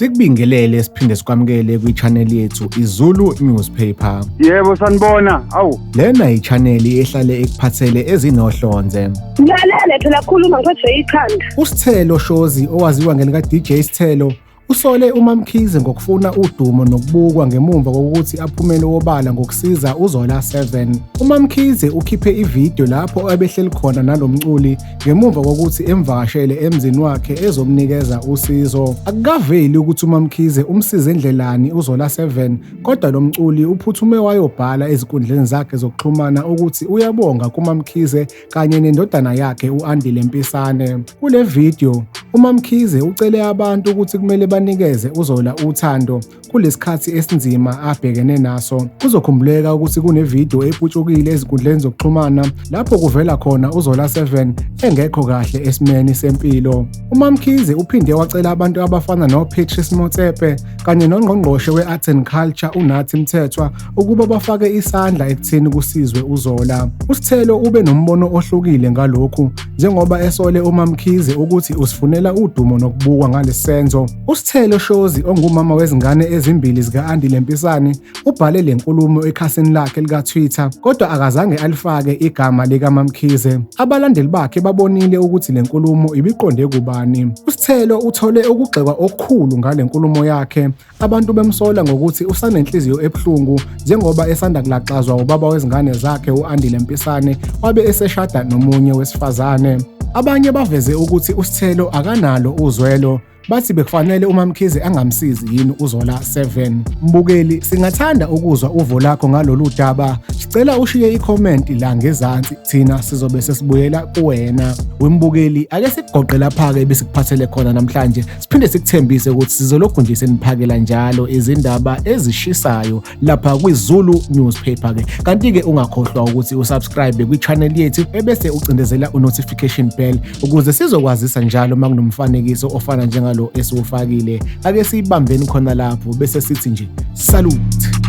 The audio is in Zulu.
Sikubingelele siphinde sikwamukele kwi-channel yethu iZulu Newspaper. Yebo sanibona. Awu. Lena i-channel ehlale ikuphathele ezinohlonze. Ngilalele phela khuluma ngiphethwe ikhanda. USithelo Shozi owaziwa ngelika DJ Sithelo Usole uMaMkhize ngokufuna udumo nokubukwa ngemumva kokuthi aphumele obala ngokusiza uZola 7. UMaMkhize ukhiphe ividiyo lapho ebehleli khona nalo mculi ngemumva kokuthi emvakashele emzini wakhe ezomnikeza usizo. Akukaveli ukuthi uMaMkhize umsize ndlelani uZola 7 kodwa lo mculi uphuthume wayobhala ezinkundleni zakhe zokuxhumana ukuthi uyabonga kuMaMkhize kanye nendodana yakhe u-Andile Mpisane. Kule video, uMaMkhize ucele abantu ukuthi kumele banikeze uZola uthando kulesikhathi esinzima abhekene naso. Kuzokhumbuleka ukuthi kunevideo eputshukile ezinkundleni zokuxhumana lapho kuvela khona uZola 7 engekho kahle esimeni sempilo. UMaMkhize uphinde wacela abantu abafana noPatrice Motsepe kanye noNgqongqoshe we-Arts and Culture uNathi Mthethwa ukuba bafake isandla ekutheni kusizwe uZola. USithelo ube nombono ohlukile ngalokhu njengoba esole uMaMkhize ukuthi usifunela udumo nokubukwa ngalesenzo. USithelo Shozi ongumama wezingane ezimbili zika-Andile Mpisane ubhale le nkulumo ekhasini lakhe lika-Twitter kodwa akazange alifake igama likaMaMkhize. Abalandeli bakhe babonile ukuthi le nkulumo ibiqonde kubani. USithelo uthole ukugxekwa okukhulu ngale nkulumo yakhe Abantu bemsola ngokuthi usanenhliziyo ebuhlungu njengoba esanda kulaxazwa ubaba wezingane zakhe u-Andile Mpisane wabe eseshada nomunye wesifazane. Abanye baveze ukuthi uSithelo akanalo uzwelo bathi bekufanele uMaMkhize angamsizi yini uZola 7. Mbukeli, singathanda ukuzwa uvo lakho ngalolu daba. Sicela ushiye ikhomenti la ngezansi, thina sizobe sesibuyela kuwena. Wembukeli, ake sikugoqe lapha-ke ebesikuphathele khona namhlanje. Siphinde sikuthembise ukuthi sizolokhu nje seniphakela njalo izindaba ezishisayo lapha kwiZulu Newspaper ke. Kanti-ke ungakhohlwa ukuthi usubscribe kwi-channel yethu ebese ucindezela u-notification bell ukuze sizokwazisa njalo uma kunomfanekiso ofana njengalo esiwufakile. Ake siyibambeni khona lapho bese sithi nje salute.